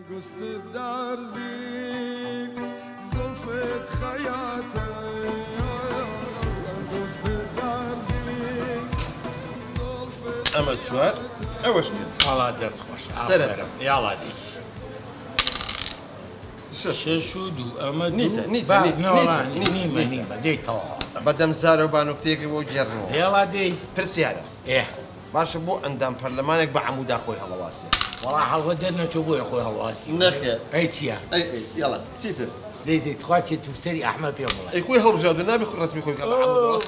ئەمە چوار ئەوەش پێ. وەڵا دەست خۆش. سەرەتا. یاڵا دەی. شەش. شەش و دوو ئەمە دوو. نیتە نیتە با نیتە نەوەڵا نیتە نیمە نیتە. نیمە دەی تەواو. بەدەم زارە و بانوکتێکە بۆ گێڕنەوە. یاڵا دەی. پرسیارە. ئێ. باشە بۆ ئەندام پەرلەمانێک بە عەمودا خۆی هەڵەواسێ؟ وەڵا هەڵوە دەرنەچۆ بۆیە خۆی هەڵواسی. نەخێر. ئەی چییە؟ ئەی ئەی یاڵا چیتر؟ دەی دەی تخوا چێ تو سەری ئەحمە پێم بڵێ. ئەی خۆی هەڵبژاردە نابێ خۆ ڕەسمی خۆی بکا بە عەمودەوە.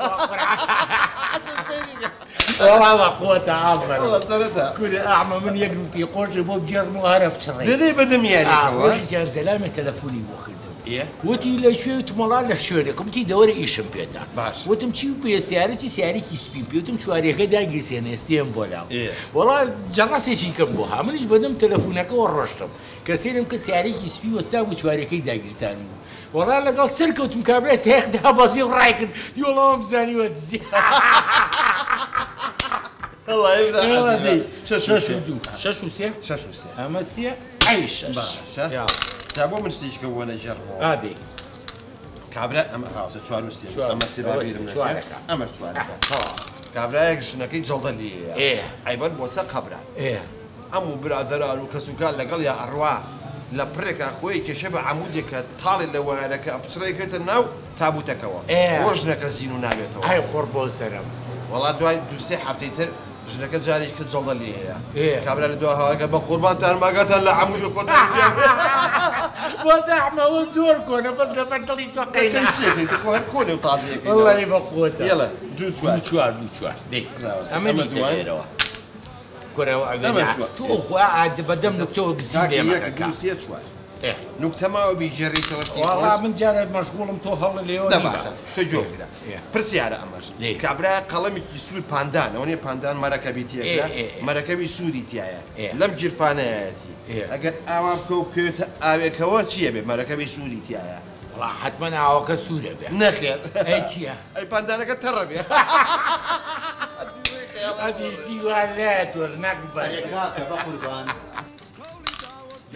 وەڵا بە قووەتە ئافەرم. وەڵا سەرەتا. کورە ئەحمە من یەک نوکتەی خۆشە بۆ بگێڕم و هەرە بچڕێ. دەدەی بەدەم یاریەکەوە؟ ڕۆژێکیان زەلامێ تەلەفۆنی بۆ کردم. ئێ؟ وتی لە کوێ؟ وتم وەڵا لە شوێنێکم. وتی دەوەرە ئیشم پێتە. باش. وتم چی پێ سیارەتی سیارێکی سپیم پێ. وتم چواریەکە داگیرسێنێ ئێستێم بۆ لاو. ئێ. وەڵا جەڕەسێکی کەم بۆ ها. منیش بەدەم تەلەفۆنەکەوە ڕۆشتم. کە سەیرم کرد سیارێکی سپی وەستا بوو چواریەکەی داگیرسان بوو. وەڵا لەگەڵ سەر کەوتم کابرای سەیەق دابەزی و ڕای کرد. دی وەڵا وام زانیوە دزی. وەڵا دەی. شەش و شەش سێ. و دوو. شەش و سێ؟ شەش و سێ. ئەمە سێ ئەی شەش. باشە. یا. جا بۆ من شتێکە وەنە ژێڕمەوە. ئا دەی. کابرا ئەمە ڕاستە چوار و سێ. چوار. ئەمە سێ ئەوە بابیرم سێ، نەچێ. چوارەکە. ئەمەش چوارەکە. تەواو. کابرایەک ژنەکەی جەڵدە لێیە. ئێ. ئەیبەن بۆ سەر قەبران. ئێ. هەموو برادەران و کەسوکار لەگەڵ یا ئەڕوا لە پڕێکا خۆی کێشە بە عەمودێکە تاڵێ لە وایەرەکە پچڕێکێتە ناو تابوتەکەوە. ئێ. بۆ ژنەکە زین و نابێتەوە. ئای خۆر بۆ سەرم. وەڵا دوای دوو سێ هەفتەی تر ژنەکە جارێکی کە جەڵدە لێیە. ئێ. کابرا لە دوا هاوارکە بە قوربانتان ماگاتان لە عەمودی خۆتان گیان. بۆ زەحمەوە زۆر کۆنە بەس لەبەر دڵی تۆ قەینا. کەی چیەکەی تخۆ هەر کۆنێ و تازیەکەی. وەڵی بە قووەتە. یەڵە دوو چوار. دوو چوار دوو چوار. دەی. ڕاوەستە. ئەمە ئەمە نیتە دووان. لێرەوە. کورەوە ئەگەر ئەمەش دووان. تۆ خوا عاد بەدەم نوکتەوە گزی کاکە لێ یەک مەکە. دوو سێ چوار. ئێ. نوکتە ماوە بیگێڕیتەوە شتی وەڵا خۆش. من جارێ مەشغوڵم تۆ هەوڵە لێوە دە نیبە. باشە تۆ گوێ بگرە. ئێ. پرسیارە ئەمەش. لێ. کابرا قەڵەمێکی سوور پاندان ئەوە نییە پاندان مەرەکەبی تێکرا ئێ، ئێ، ئێ. مەرەکەبی سووری تایە. ئێ. لەم گیرفانەیەتی. ئێ. ئەگەر ئاوا بکە و بکەوێتە ئاوێکەوە چییە بێ مەرەکەبی سووری تایە؟ وەڵا حتمما ئاوەکە سوورە بێ. نەخێر. ئەی چییە؟ ئەی پاندانەکە تەڕە بێ. ئەدیش دیوار لایە تۆش نەکبەر. ئەرێ کاکە بە قوربان.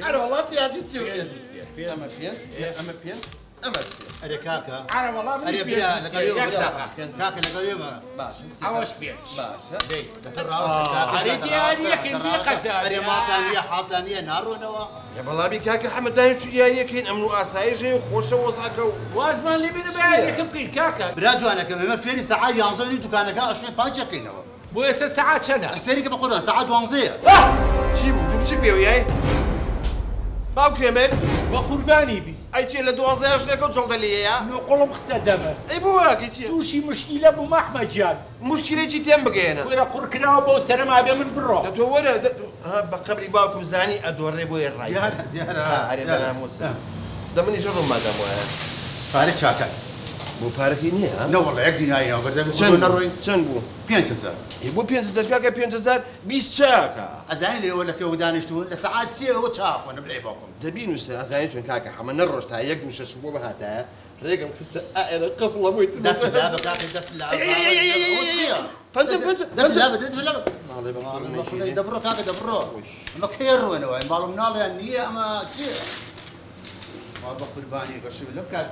ئەرە وەڵا تیا دوو سێ و پێنج. پێنج. ئەمە پێنج، ئەمە پێنج، ئەمە سێ. ئەرێ کاکە. ئەرە وەڵا منیش ئەرێ برا پێنج لەگەڵ سێ، ئێوە یەک برا. دەقە. کاکە لەگەڵ ئێوە. باشە، سێ. ئەوەش پێنج. باشە. دەی. دەتە ڕاوەستە کاکە، ئەرێ دەتە دیاریەکەین، ڕاوەستە، بێ قەزا. ئەرێ ماڵتان نییە، حاڵتان نییە، ناڕۆنەوە. لە بەڵابی کاکە حەمە دانیشت و یاریەکەین، ئەمن و ئاسایش هەیە و خۆشە وەزعەکە و وازمان لێ بێنە بە یاریەکە بکەین کاکە. برا جوانەکەم، ئێمە فێری سەعات یانزە و نیو دوکانەکە ئەشوێن پاکەکەینەوە. بۆ ئێستا سەعات چەنە؟ سەیرکە بە قوربان، سەعات دوانزەیە. چی بوو؟ دوو بچی پێوە یای؟ باوکێ من؟ بە قوربانی بی. ئەی چیە لە دوانزەیە ژنەکە و جەڵدە لێیە؟ نوقڵم خستە دەمە. ئەی بۆ واکەی چیە؟ تووشی مشکیلە بوو مەحمە گیان. مشکیلەی چی تێم بگەیەنە؟ کورە قوڕ کراوە بەو سەرەما بێ من بڕۆ. دە تۆ وەرە، دە تۆ- ها، بە قەبری باوکم زانی ئەدۆڕێ بۆیە ڕای. دیارە، دیارە. ها، ئەرێ دیارە. بەناموسە. دە منیش ڕۆم مادام وایە. پارە چاکە. بۆ پارەکەی نییە، ها؟ نەوەڵا یەک دیناری ناو بەردەمی چەند خۆ نەڕۆی؟ چەند بوو؟ 5000. ئێ بۆ 5000 کاکە، 5000 20 چاکە. ئەزانی لێوە لە کێوە دانیشتوون؟ لە سەعات سێەوە چاخۆنە برای باوکم. دەبینوسە، ئەزانی چۆن کاکە حەمە نەڕۆشت تا یەک دوو شەشم بۆ بهاتایە، ڕێگەم خستە ئائێرە قفڵە بۆی تر. دەست لا بە کاکە، دەست لا بە. ئەی، ئەی، ئەی، ئەی، ئەی، ئەی، ئەی، ئەی. پەنجە، پەنجە، دەست لا پەنجە. بە، دەست لا بە. ماڵێ بە قوڕ ماڵێ بە نەگیرێ. دەبڕۆ کاکە، دەبڕۆ. ئەمە کێ ڕۆنەوە؟ ماڵ و مناڵیان نییە، ئەمە چییە؟ وا بە قوربانی بەشم لەم کاس.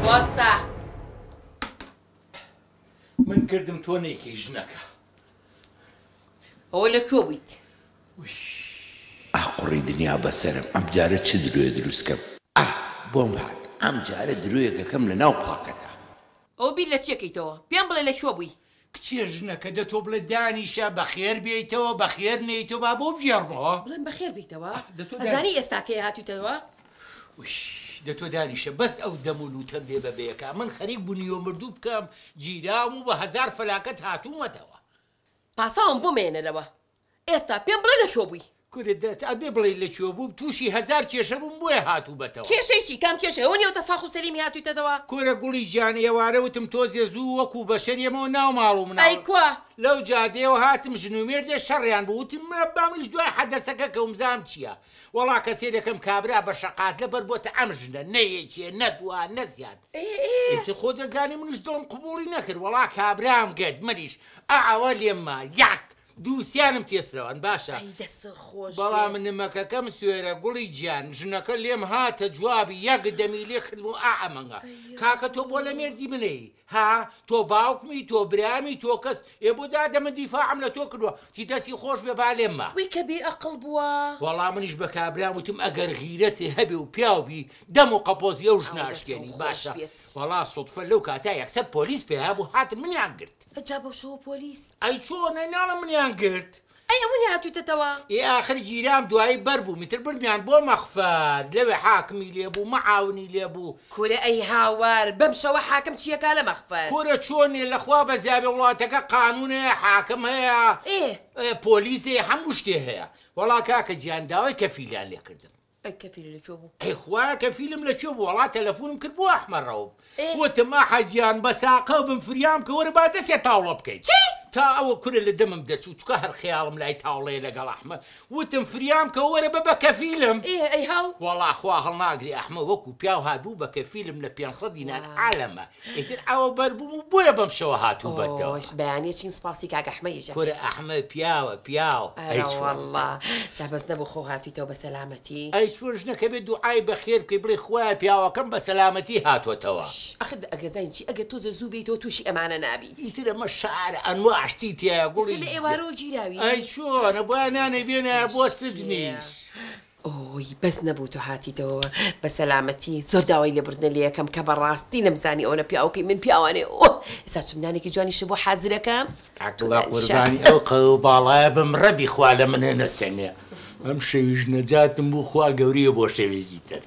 وەستا. من کردم تۆ نەیکەی ژنەکە. ئەوە لەکوێ بوویت؟ ئاخ قوڕی دنیا بەسەرم، ئەم جارە چ درۆیە دروست کەم؟ ئاه بۆم هات، ئەم جارە درۆیەکەکەم لە ناو پاکەتە. ئەو بیر لە چیەکەیتەوە؟ پێم بڵێ لەکوێ بووی؟ کچێ ژنەکە دە تۆ بڵێ دانیشە بەخێر بێیتەوە، بەخێر نێیتەوە، با بۆ بگێڕمەوە. بڵێم بەخێر بێیتەوە؟ دە تۆ ئەزانی ئێستاکەی هاتوویتەوە؟ وش، دە تۆ دانیشە بەس ئەو دەم و لوتەم بێ بەبێکا. من خەریک بوو مردوو بکەم، گیرام و بە هەزار فەلاکەت هاتوومەتەوە. پاساوم بۆ مێنەرەوە. ئێستا پێم بڵێ لەکوێ بووی؟ کورە دەست ئەبێ بڵێی لە کوێ بووم تووشی هەزار کێشە بووم بۆیە هاتوومەتەوە. کێشەی چی؟ کام کێشەی؟ ئەوە نییە تە ساخ و سەلیمی هاتوویتەتەوە؟ کورە گوڵی گیان ئێوارە وتم تۆزێ زوو وەکوو بەشەر یەمەوە ناو ماڵ و مناڵ. ئەی کوا؟ لەو جادەیەوە هاتم ژن و مێردێ شەڕیان بوو وتم با منیش دوای حەدەسەکە کەوم زام چییە؟ وەڵا کە سەیرەکەم کابرا بە شەقازلە بەر بۆتە ئەم ژنە نە یەکێ نە دووە نە زیاد. ئێ ئێ. ئیتر خۆ دەزانی منیش دڵم قبووڵی نەکرد وەڵا کابرام گرت منیش ئا ئەوە لێم ما یەک. دووسیانم تێسرەوان باشە. ئەی دەست خۆش بێ. بەڵام نمەکەکەم سوێرە گوڵی گیان ژنەکە لێم هاتە جوابی یەک دەمی لێ کردم و ئا ئەمەنگە کاکە تۆ بۆ لە مێردی منەی ها تۆ باوکمی تۆ برامی تۆ کەس ئێ بۆ دادە من دیفاعم لە تۆ کردوە تی دەستی خۆش بێ با لێم ما. وەی کە بێ ئەقڵ بووە. وەڵا منیش بە کابرام وتم ئەگەر غیرەتێ هەبێ و پیاو بی دەم و قەپۆزی ئەو ژنە ئەو دەسەو ئەشکێنی خۆش باشە بێت. وەڵا سوتفە لەو کاتە یەکسەر پۆلیس پەیا بوو هاتن منیان گرت. ئەجا بەو شەوە پۆلیس. ئەی چۆن ئەی ناڵێم منیان گرت. ئەی ئەوە نیە هاتوویتەتەوە. ئێ ئاخر گیرام دوایی بەر بووم ئیتر بردمیان بۆ مەخفەر لەوێ حاکمی لێ بوو مەعاونی لێ بوو. کورە ئەی هاوار بەم شەوە حاکم چیەکا لە مەخفەر. کورە چۆن نیە لەخوا بەزیابێ وڵاتەکە قانون هەیە حاکم هەیە ئێ. پۆلیس هەیە هەموو شتێ هەیە وەڵا کاکە گیان داوای کەفیلیان لێ کردم. ئەی کەفیل لە کوێ بوو؟ ئەی خوایە کەفیلم لە کوێ بوو وەڵا تەلەفونم کرد بۆ ئەحمە ڕەوف ئێ. وتم ئەحە گیان بە ساقەو بم فریام کە وەرە با دەسێ تاوڵە بکەین. چی؟ تا ئەوە کورە لە دەمم دەرچوو چونکە هەر خەیاڵم لای تاوڵەیە لەگەڵ ئەحمە وتم فریام کە وەرە بە بە کەفیلم. ئێ ئەی هاو؟ وەڵا خوا هەڵناگرێ ئەحمە وەکو پیاو هات بوو بە کەفیلم لە 500 دینار عالەمە ئیتر ئەوە بەربووم و بۆیە بەم شەوە هاتوومەتەوە. ئۆش بەیانیە چین سوپاسی کاک ئەحمە یش ئەکەین. کورە ئەحمە پیاوە پیاو. ئەی ئەرە چۆن؟ وەڵا جا بەس نەبوو خۆ هاتوویتەوە بە سەلامەتی. ئەی چۆن ژنەکە بێ دوعای بەخێر بکەی بڵێ خوایە پیاوەکەم بە سەلامەتی هاتۆتەوە. ئەخر ئەگەر زانی چی ئەگەر تۆزە زوو بێیتەوە تووشی ئەمانە نابیت. ئیتر ئەمە شارە ئەنواع شتی تیایە گوڵی. ئێستا لە ئێوارەوە گیراوی. ئەی چۆنە بۆیان نانەی بێنایە بۆ سجنیش. ئۆی بەس نەبوو تۆ هاتیتەوە بە سەلامەتی زۆر داوای لێبوردنە لێ ئەکەم کە بەڕاستی نەمزانی ئەوەنە پیاوەکەی من پیاوانەیە ئۆه ئێستا چم نانێکی جوانیشە بۆ حازرەکەم. عەقڵە قوربانی ئەو قەو باڵایە بم ڕەبی خوا لە منە نەسەنێ ئەم شەویش نەجاتم بوو خوا گەورەیە بۆ شەوێکی تر.